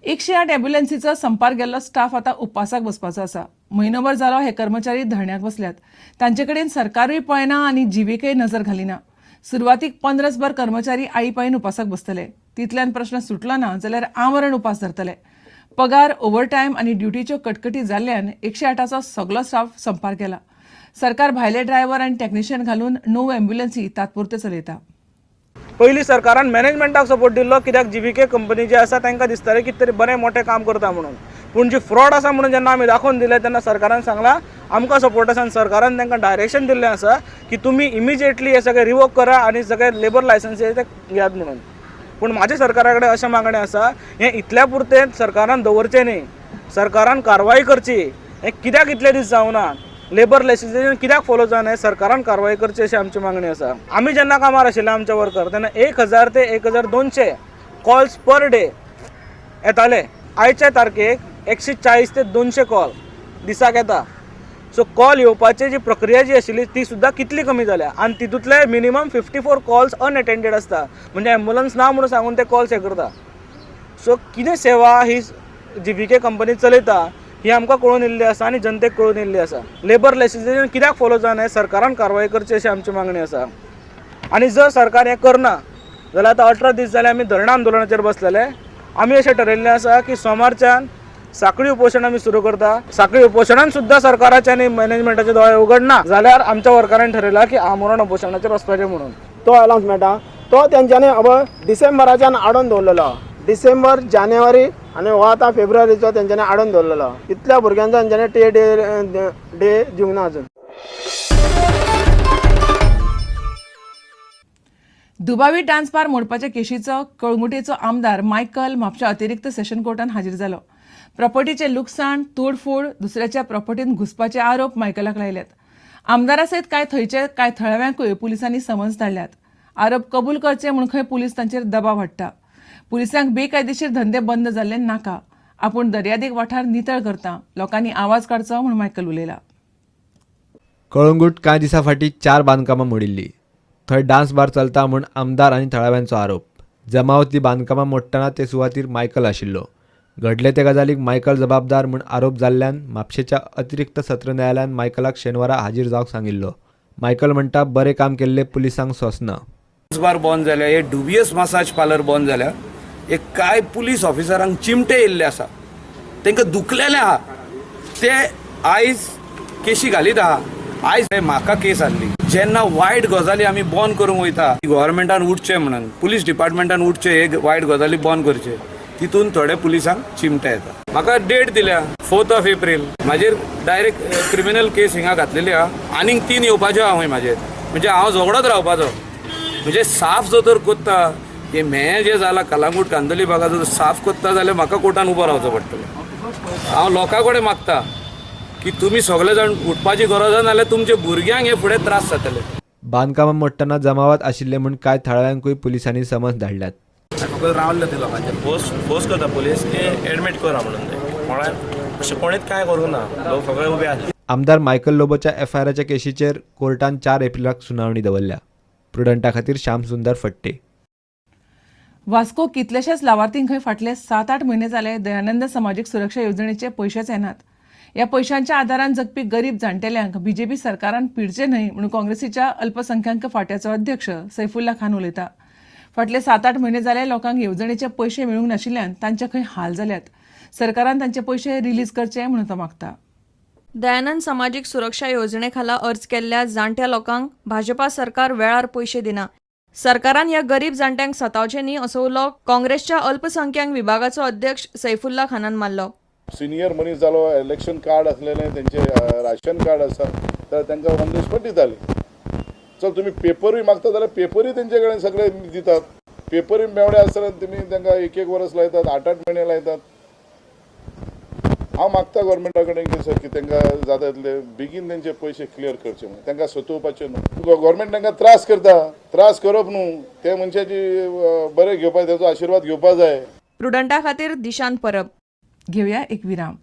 108 ॲम्ब्युलन्सीचो संपार गेल्लो स्टाफ आतां उपासाक बसपाचो आसा. म्हयनोभर जालो हे कर्मचारी धरण्याक बसल्यात. तांचे कडेन सरकारूय पळयना आनी जीव्हीकेय नजर घालिना. सुरवातीक 15भर कर्मचारी आई पायन उपासाक बसतले. तितल्यान प्रश्न सुटलो ना जाल्यार आमरण उपास धरतले. पगार, ओव्हरटायम आनी ड्युटीच्यो कटकटी जाल्ल्यान 108चो सगलो स्टाफ संपार गेला. सरकार भायले ड्रायव्हर आनी टॅक्निशियन घालून 9 ॲम्ब्युलन्सी तात्पुरते चलयता. पयलीं सरकारान मॅनेजमेंटाक सपोर्ट दिल्लो, कित्याक जीव्हीके कंपनी जी आसा तांकां दिसतालें कितें तरी बरें मोठें काम करता म्हणून. पूण जी फ्रॉड आसा म्हणून जेन्ना आमी दाखोवन दिलें तेन्ना सरकारान सांगलां आमकां सपोर्ट आसा आनी सरकारान तांकां डायरेक्शन दिल्लें आसा की तुमी इमिजिएटली हे सगळें रिवोक करा आनी सगळे लेबर लायसन्स ते घेयात म्हणून. पूण म्हाजें सरकारा कडेन अशें मागणें आसा, हें इतल्या पुरतें सरकारान दवरचें न्ही, सरकारान कारवाय करची. हें कित्याक इतले दीस जावना, लेबर लेजिस्लेशन कित्याक फॉलो जायना, हें सरकारान कारवाय करची अशी आमची मागणी आसा. आमी जेन्ना कामार आशिल्ले आमचे वर्कर तेन्ना 1000 ते 1200 कॉल्स पर डे येताले. आयच्या तारखेक 140 ते 200 कॉल दिसाक येता. सो कॉल येवपाची जी प्रक्रिया जी आशिल्ली ती सुद्दां कितली कमी जाल्या आनी तितूंतले मिनिमम 54 कॉल्स अनएटेंडेड आसता, म्हणजे एम्बुलन्स ना म्हणून सांगून ते कॉल्स हे करता. सो कितें सेवा ही जीव्हीके कंपनी चलयता ही आमकां कळून येयल्ली आसा आनी जनतेक कळून येयल्ली आसा. लेबर लेजिस्लेशन कित्याक फॉलो जायना हें सरकारान कारवाय करची अशी आमची मागणी आसा. आनी जर सरकार हें करना जाल्यार आतां 18 दीस जाले आमी धरणां आंदोलनाचेर बसलेले. आमी अशें ठरयल्लें आसा की सोमारच्यान साखळी उपोशण आमी सुरू करता. साखळी उपोशणान सुद्दां सरकाराचे आनी मॅनेजमेंटाचे दोळे उगडना जाल्यार आमच्या वर्करांनी ठरयलां की आमरण उपोशणाचेर वचपाचें म्हणून. तो अलावन्स मेळटा तो तेंच्यांनी अबय डिसेंबराच्यान आडोवन दवरलेलो. डिसेंबर, जानेवारी आनी हो आतां फेब्रुवारीचो तेंच्यांनी आडोवन दवरलेलो. इतल्या भुरग्यांचो तेंच्यांनी टी डे डे दिवंक ना अजून. दुबावीत डान्स बार मोडपाच्या केशीचो कळंगुटेचो आमदार मायकल म्हापशा अतिरिक्त सेशन कोर्टान हाजीर जालो. प्रॉपर्टीचें लुकसाण, तोडफोड, दुसऱ्याच्या प्रॉपर्टीन घुसपाचे आरोप मायकलाक लायल्यात. आमदारा सयत कांय थंयचे कांय थळाव्यांकूय पुलिसांनी समन्स धाडल्यात. आरोप कबूल करचे म्हूण खंय पुलीस तांचेर दबाव हाडटा. पुलिसांक बेकायदेशीर धंदे बंद जाल्ले नाका. आपूण दर्यादेग वाठार नितळ करता, लोकांनी आवाज काडचो म्हूण मायकल उलयला. कळंगूट कांय दिसां फाटीं 4 बांदकामां मोडिल्लीं. थंय डान्स बार चलता म्हूण आमदार आनी थळाव्यांचो आरोप. जमाव ती बांदकामां मोडटना ते सुवातीर मायकल आशिल्लो. घडले ते गजालीक मायकल जबाबदार म्हूण आरोप जाल्ल्यान म्हापशेच्या अतिरिक्त सत्र न्यायालयान मायकलाक शेनवारा हाजीर जावंक सांगिल्लो. मायकल म्हणटा, बरें काम केल्लें पुलिसांक सोंसना. डान्स बार बंद जाल्या, हे डुबियस मसाज पार्लर बंद जाल्या. हे कांय पुलीस ऑफिसरांक चिमटे येयल्ले आसा, तांकां दुखलेले आहा, ते आयज केशी घालीत आहा. आयज हे म्हाका केस हाडली. जेन्ना वायट गजाली आमी बंद करूंक वयता, गव्हर्मेंटान उठचें म्हणून, पुलीस डिपार्टमेंटान उठचें, हे वायट गजाली बंद करचे, तितून थोडे पुलिसांक चिमटे येता. म्हाका डेट दिल्या 4 एप्रील. म्हाजेर डायरेक्ट क्रिमिनल केस हिंगा घातलेली आहा. आनीक 3 येवपाच्यो आहा खंय म्हाजेर. म्हणजे हांव झगडत रावपाचो. म्हणजे साफ जो तर कोत्ता हे म्हें जें जालां कलांगूट कांदोली भागाचो साफ कोत्ता जाल्यार म्हाका कोर्टान उबो रावचो पडटलो. हांव लोकां कडेन मागता की तुमी सगळे जाण उठपाची गरज आसा, नाल्यार तुमच्या भुरग्यांक हे फुडें त्रास जातले. बांदकामां मोडटना जमावात आशिल्ले म्हूण कांय थळाव्यांकूय पुलिसांनी समन्स धाडल्यात. फक्त रावले ते लोकांचे फोर्स फोर्स करता पुलीस की एडमीट करा म्हणून. ते म्हळ्यार अशें कोणेच कांय करूंक ना, लोक सगळे उबे आसले. आमदार मायकल लोबोच्या एफआयआराच्या केशीचेर कोर्टान 4 एप्रिलाक सुनावणी दवरल्या. प्रुडंटा खातीर श्याम सुंदर फट्टे. वास्को कितलेशेच लावार्थींक खंय फाटले 7-8 म्हयने जाले दयानंद समाजीक सुरक्षा येवजणेचे पयशेच येनात. ह्या पयशांच्या आदारान जगपी गरीब जाणटेल्यांक बीजेपी सरकारान पिडचे न्हय म्हणून काँग्रेसीच्या अल्पसंख्याक फांट्याचो अध्यक्ष सैफुल्ला खान उलयता. फाटले 7-8 म्हयने जाले लोकांक येवजणेचे पयशे मेळूंक नाशिल्ल्यान तांचे खंय हाल जाल्यात. सरकारान तांचे पयशे रिलीज करचे म्हणून तो मागता. दयानंद समाजीक सुरक्षा येवजणे खाला अर्ज केल्ल्या जाणट्या लोकांक भाजपा सरकार वेळार पयशे दिना. सरकारान ह्या गरीब जाणट्यांक सतावचे न्ही असो उलो काँग्रेसच्या अल्पसंख्याक विभागाचो अध्यक्ष सैफुल्ला खानान मारलो. सिनियर मनीस जालो, इलेक्शन कार्ड आसलेलें, तेंचे राशन कार्ड आसा जाल्यार तांकां ऑन the spot दिताली. चल, तुमी पेपरूय मागता जाल्यार पेपरूय तेंचे कडेन सगळे दितात. पेपरूय मेवडे आसतना तुमी तांकां एक एक वर्स लायतात, 8-8 म्हयने लायतात. हांव मागता गव्हर्मेंटा कडेन की सर, की तांकां जाता तितले बेगीन तेंचे पयशे क्लियर करचे म्हणून. तांकां सतोवपाचें न्हू. गव्हर्मेंट तांकां त्रास करता, त्रास करप न्हू. ते मनशाची बरें घेवपाक, तेजो आशिर्वाद घेवपा जाय. प्रुडंटा खातीर दिशांत परब. घेवया एक विराम.